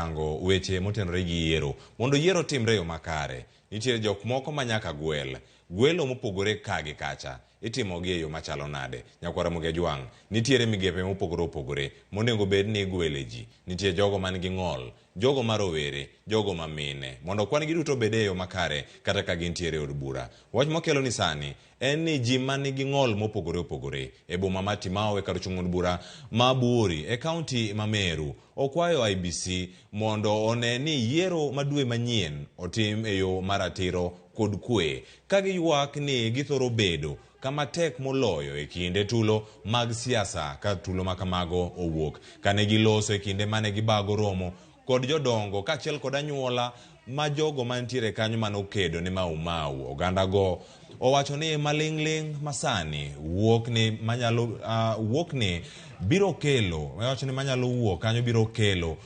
Karango weche motenore gi yiero, mondo yiero otimre e yo makare, nitiere jok moko ma nyaka gwel. Gwelo mopogore ka gi kacha itimogi e yo machalo nade? Nyakwar Ramogi Ajwang', nitiere migepe mopogore opogore monego bed ni igwele ji. Nitie jogo man gi ng'ol, jogo ma rowere, jogo ma mine, mondo kwan gi duto obed e yo makare kata ka gintiere e od bura. Wach mwakelo ni sani en ni ji ma nigi ng'ol mopogore opogore e boma ma Timau e kar chung' od bura ma Buuri e kaunti ma Meru okwayo IEBC mondo one ni yiero ma dwe manyien otim e yo ma ratiro kod kwe ka giywak ni githoro bedo kama tek moloyo e kinde tulo mag siasa ka tulo ma kamago owuok. Kane giloso e kinde mane gibago romo kod jodongo kaachiel kod anyuola ma jogo mantiere kanyo mane okedo ne Mau Mau. Oganda go owacho ni maling'ling' masani wuok ni manyalo wuok ni biro kelo owacho ni manyalo wuok kanyo biro kelo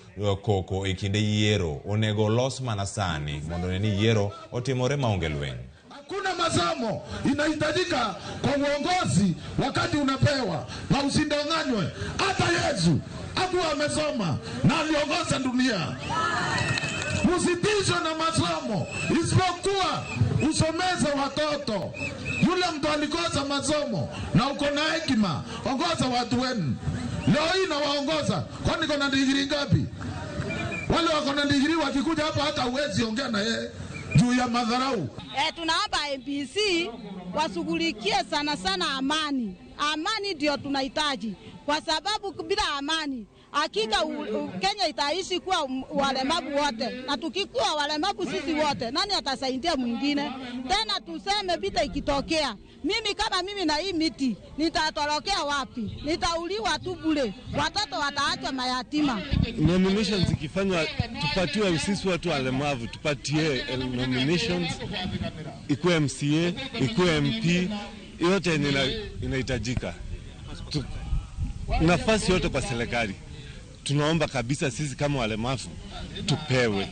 koko e kinde yiero onego olos mana sani mondo ne ni yiero otimore maonge lweny. Hakuna masomo inahitajika kwa uongozi wakati unapewa, na usindanganywe. Hata Yesu hakuwa amesoma na aliongoza dunia. Usitishwe na masomo, isipokuwa usomeze watoto. Yule mtu alikosa masomo na uko na hekima, ongoza watu wenu. Leo hii nawaongoza, kwani niko na digrii ngapi? Wale wako na digrii wakikuja hapa hata huwezi ongea na yeye juu ya madharau. Tunaomba IEBC washughulikie sana sana amani. Amani ndio tunahitaji, kwa sababu bila amani hakika Kenya itaishi kuwa walemavu wote, na tukikuwa walemavu sisi wote, nani atasaidia mwingine? Tena tuseme vita ikitokea, mimi kama mimi na hii miti nitatorokea wapi? Nitauliwa tu bure, watoto wataachwa mayatima. Nominations zikifanywa, tupatiwe sisi watu walemavu, tupatie nominations, ikuwe MCA, ikuwe MP, yote inahitajika. Nafasi yote kwa serikali. Tunaomba kabisa sisi kama walemavu tupewe.